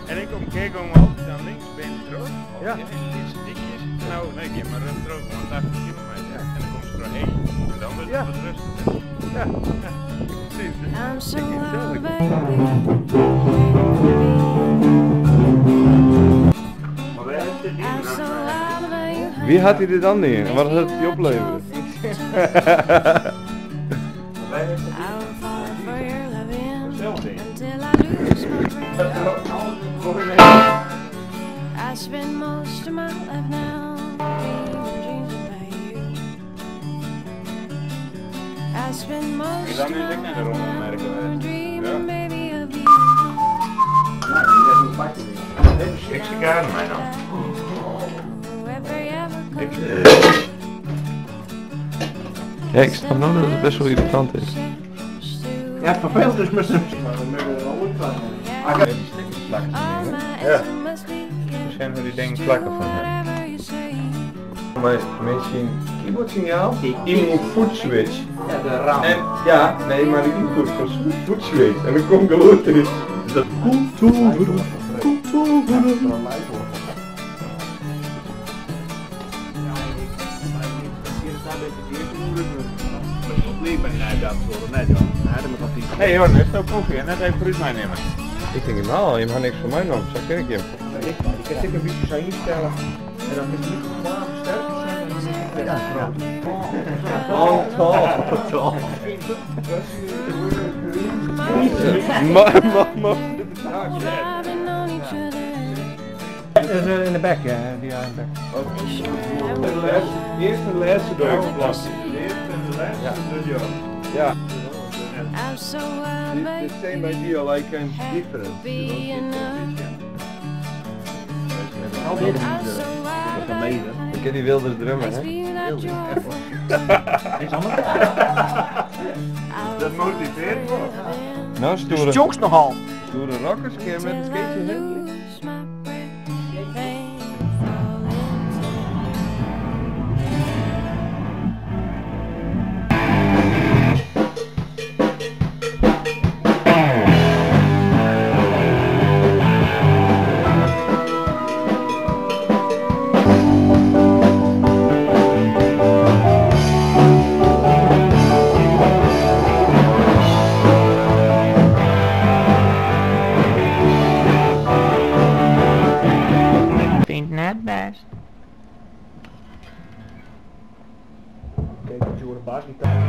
En ik kom keer gong altyd dan links binnen troch. Ja. Die hele lytse dykjes. Nou, nee, gean mar troch, gewoan 80 kilometer. En dan komst trochhinne. En dan wurdt it wat rêstiger. Ja, ja. Precies. I'm so Ik kin wild, itselde. baby. Mar wêr is dit I'm so wild about you, honey. Wie hat hy dit dan dien? En wat hat it dy oplevere? Wêr is dit I'll fall for your loving Sels dien. until I lose my breath. I spend most of my life now dreaming dreams about you. I spend most dan of is my ik naar de life rommelmerk now geweest. dreaming, baby, of you. Ik sigaren mij dan. Whoever ever Ik Ja, ik snap nou dat het best wel irritant is. Ja, vervelend is met z'n. Ja, die stickers plakken ze niet, hè? Ja. Misschien hoe die dingen plakken van hem. Maar misschien keyboardsignaal in mijn footswitch. Ja, de raam. En ja, nee, maar de input van footswitch. En dan komt geluid in. Dus dat komt over, komt over. Hé hey, Jorn, is het ook koffie? En net even fruit meenemen. Ik denk nou, je mag niks van mij nog, zo ken ik je. Ik kan zeker een beetje zo instellen. En dan is het niet gevaar, sterk zijn en dan is het ja, groot. Oh, toch, toch. Maar, maar, maar. Dat is in de bek, ja, die in de bek. De eerste en de laatste door. De eerste en de laatste door Jorn. Ja. I'm so wild, The same baby. idea, like I'm different. Be enough. Alweer I'm so wild about you, honey. Ik ken die Wilders drummer, Makes hè? me that joyful. Is allemaal. Dat motiveert wel. Nou, stoere, Jongs nogal. stoere rockers, kun je met een skateje heen? Lose my breath and fall into Vind net best. Kijk, dat je hoort basgitaar.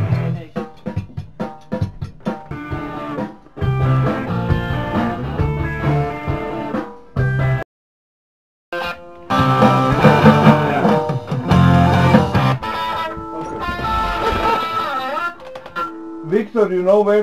Victor, you know where?